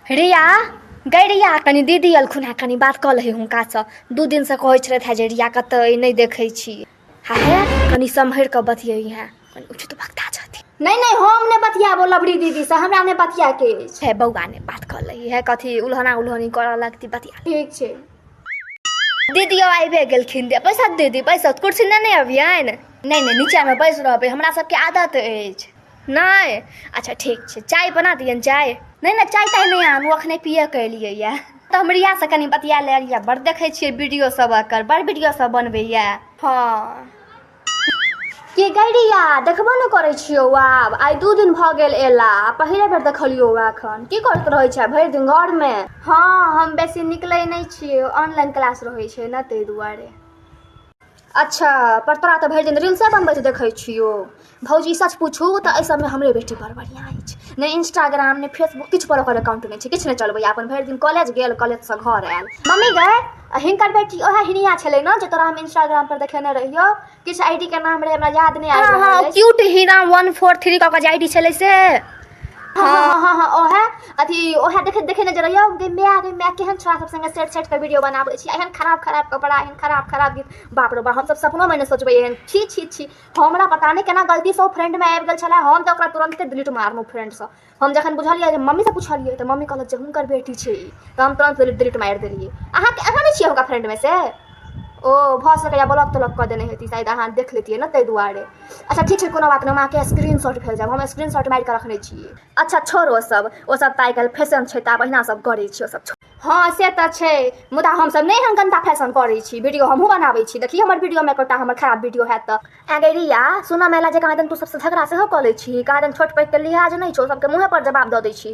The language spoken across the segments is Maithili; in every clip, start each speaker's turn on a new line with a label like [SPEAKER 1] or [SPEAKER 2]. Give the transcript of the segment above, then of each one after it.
[SPEAKER 1] रिया गै रिया, कनि दीदी एलखुन हेँ, कनि बात कऽ लही हुनकासँ। 2 दिनसँ कहै छलथि हेँ जे रिया कतऽ अइ, नहि देखै छी। हा हे, कनि सम्हरि कऽ बतियैहेँ, कनि उचित वक्ता छथिन।
[SPEAKER 2] नहि नहि, हम नहि बतियाबो लबड़ी दीदीसँ, हमरा नहि बतियाके अछि।
[SPEAKER 1] हे बौआ, नहि, बात कऽ लही हे, कथी उल्हना उल्हनी करऽ लगती, बतिया।
[SPEAKER 2] ठीक छै।
[SPEAKER 1] दीदियो आबिए गेलखिन। दे बैसत दीदी, बैसत। कुर्सी नेने अबियनि? नहि नहि, नीचाँमे बैस रहबै, हमरा सबके आदत अछि। नहि? अच्छा, ठीक छै। चाय बना दियनि? चाय नहि नहि, चाय ताय नहि आनू, अखने पिए के एलियै यऽ। तऽ हम रियासँ कनि बतिया ले। रिया बड़ देखै छियै वीडियो सब एकर, बड़ वीडियो सब बनबैया।
[SPEAKER 2] हँ के गै रिया, देखबो नहि करै छियौ आब। आइ 2 दिन भऽ गेल एला, आ पहिले बेर देखलियौ एखन। की करैत रहै छै भरि दिन घरमे? हँ, हम बेसी निकलै नहि छियै, ऑनलाइन क्लास रहै छै ने, ताहि दुआरे। अच्छा, पर तोरा तऽ भरि दिन रील्से बनबैत देखै छियौ। भौजी, सच पूछू तऽ एहि सबमे हमरे बेटी बड़ बढ़िआँ अछि। नहि इंस्टाग्राम, नहि फेसबुक, किछु पर ओकर अकाउंट नहि छै, किछु नहि चलबैए। अपन भरि दिन कॉलेज गेल, कॉलेजसँ घर आयल। मम्मी गै, आ हिनकर बेटी ओएह हिनिया छलै ने जे तोरा हम इंस्टाग्राम पर देखेने रहियौ? किछु आईडी के नाम रहै, हमरा याद नहि आबि
[SPEAKER 1] हँ
[SPEAKER 2] रहल
[SPEAKER 1] हँ
[SPEAKER 2] अछि।
[SPEAKER 1] क्यूट हीना 143 कऽ के जे आईडी छलै से?
[SPEAKER 2] हँ हँ हँ, ओहे अथी, ओहे देखे देखे जे रहियौ। गे माय, गे माय, केहन छोड़ा सब संगे सेट सेट के वीडियो बनाबै छी। एहन खराब खराब कपड़ा, एहन खराब खराब गीत, बाप रे बाप, हमसब सपनोमे नहि सोचबै एहन। छी छी छी, हमरा पता नहि केना गलतीसँ ओ फ्रेंडमे आबि गेल छलै। हम तऽ ओकरा तुरन्ते डिलीट मारलहुँ फ्रेंडसँ। हम जखन बुझलियै जे मम्मीसँ पुछलियै तऽ मम्मी कहलक जे हुनकर बेटी छै ई, तऽ हम तुरन्त डिलीट मारि देलियै। अहाँके, अहाँ नहि छियै हुनका फ्रेंडमे से? ओ भऽ सकैए ब्लॉक तलॉक कऽ देने हेती शायद, अहाँ देख लेतियै ने ताहि दुआरे। अच्छा, ठीक छै, कोनो बात नहि। हम अहाँके स्क्रीन शॉट भेजब, हम स्क्रीन शॉट मारि कऽ रखने छियै। अच्छा छोड़, ओ सब, ओ सब तऽ आइ काल्हि फैशन छै, तऽ आब अहिना सब करै छै, ओ सब छोड़। हँ, से तऽ छै, मुदा हमसब नहि एहन गन्दा फैशन करै छी। वीडियो हमहूँ बनाबै छी, देखियै हमर वीडियोमे एकोटा हमर खराब वीडियो हैत तऽ। ऐं गै रिया, सुनऽ मे एला जे कहाँ दन तू सबसँ झगड़ा सेहो कऽ लै छी। कहाँ दन छोट पैघके लिहाज नहि छौ, सबके मुँहे पर जवाब दऽ दै छी।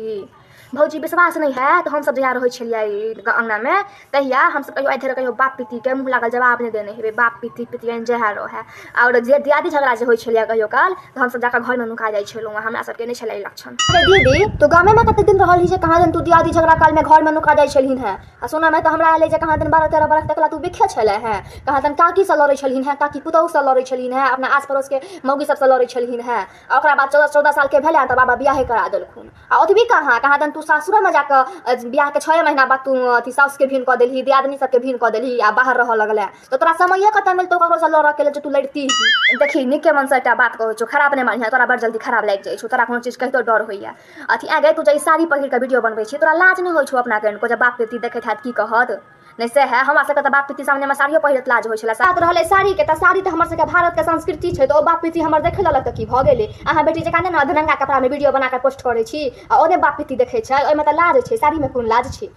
[SPEAKER 2] भौजी, विश्वास नहि हैत, हमसब जहिया रहै छलियै अङ्गनामे, तहिया हमसब कहियो आइ धरि कहियो बाप पित्तीके मुँह लागल जवाब नहि देने हेबै, बाप पित्ती पितियैन जएह रहै। आओर जे दियादी झगड़ा जे होइ छलैए कहियो काल, तऽ हमसब जाकऽ घरमे नुका जाइ छलहुँ। हमरा सबके नहि छलै ई लक्षण। अरे दीदी, तू गामेमे कते दिन रहलही जे कहाँ दन तू दियादी झगड़ा कालमे घरमे नुका जाइ छलहिन हेँ? आ सुनऽमे तऽ हमरा एलै जे कहाँ दन 12-13 बरख तकला तू बिखे छलै हेँ। कहाँ दन काकीसँ लड़ै छलहिन हेँ, काकी पुतहुसँ लड़ै छलहिन हेँ, अपना आस पड़ोसके मौगी सबसँ लड़ै छलहिन हेँ। आ ओकरा बाद 14-14 सालके भेलै तऽ बाबा बियाहे करा देलखुन। आ ओतबी कहाँ, कहाँ दन तू सासुरोमे जाकऽ बियाहके 6 महीना बाद तू अथी साउसके भिन कऽ देलही, दियादनी सबके भिन कऽ देलही आ बाहर रहऽ लगलै। तऽ तोरा समये कतऽ मिलतौ ककरोसँ लड़ऽके लेल जे तू लड़ितीही? देखी, नीके मनसँ एकटा बात कहै छौ, खराब नहि मानिहे। तोरा बड़ जल्दी खराब लागि जाइ छौ, तोरा कोनो चीज कहितो डर होइए। अथी आ गै, तू जे ई साड़ी पहिर कऽ वीडियो बनबै छी, तोरा लाज नहि होइ छौ अपना कनिको जे बाप पित्ती देखैत हैत, की कहत? नहि से है, हमरा सबके तऽ बाप पित्ती सामनेमे साड़ियो पहिरैत लाज होइ छलै। बात रहलै साड़ीके, तऽ साड़ी तऽ हमर सबके भारतके संस्कृति छै, तऽ ओ बाप पित्ती हमर देखै लेलक तऽ की भऽ गेलै? अहाँ बेटी जकाँ नहि ने अधनंगा कपड़ामे वीडियो बना कऽ पोस्ट करै छी आ ओ नहि बाप पित्ती देखै छै। ओहिमे तऽ लाज छै, साड़ीमे कोन लाज छै?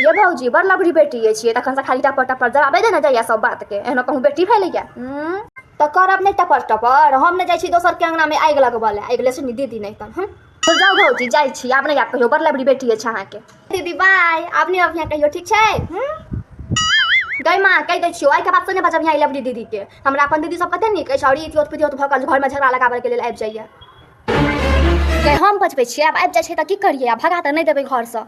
[SPEAKER 2] ये भौजी, बड़ लबड़ी बेटी अछि, तखनसँ खाली टपर टपर जवाबे देने जाइए सब बातके। एहनो कहूँ बेटी भेलैए? तऽ करब नहि टपर टपर? हम नहि जाइ छी दोसरके अङ्गनामे आगि लगबऽ लए। आगि लेसनी दीदी नहि तऽ हम जाउ। भौजी, जाइ छी, आब नहि आब कहियो। बड़ लबड़ी बेटी अछि अहाँके। दीदी, बाय, आब नहि अबिहे कहियो, ठीक छै? गै माँ, कहि दै छियौ, आइके बाद से नहि बजबिहे ई लबड़ी दीदीके। हमरा अपन दीदी सब कते नीक अछि, आओर ई इतियोत पितियोत भऽ कऽ घरमे झगड़ा लगाबऽके लेल आबि जाइए। गै, हम बजबै छियै, आब आबि जाइ छै तऽ की करियै? आब भगा तऽ नहि देबै घरसँ।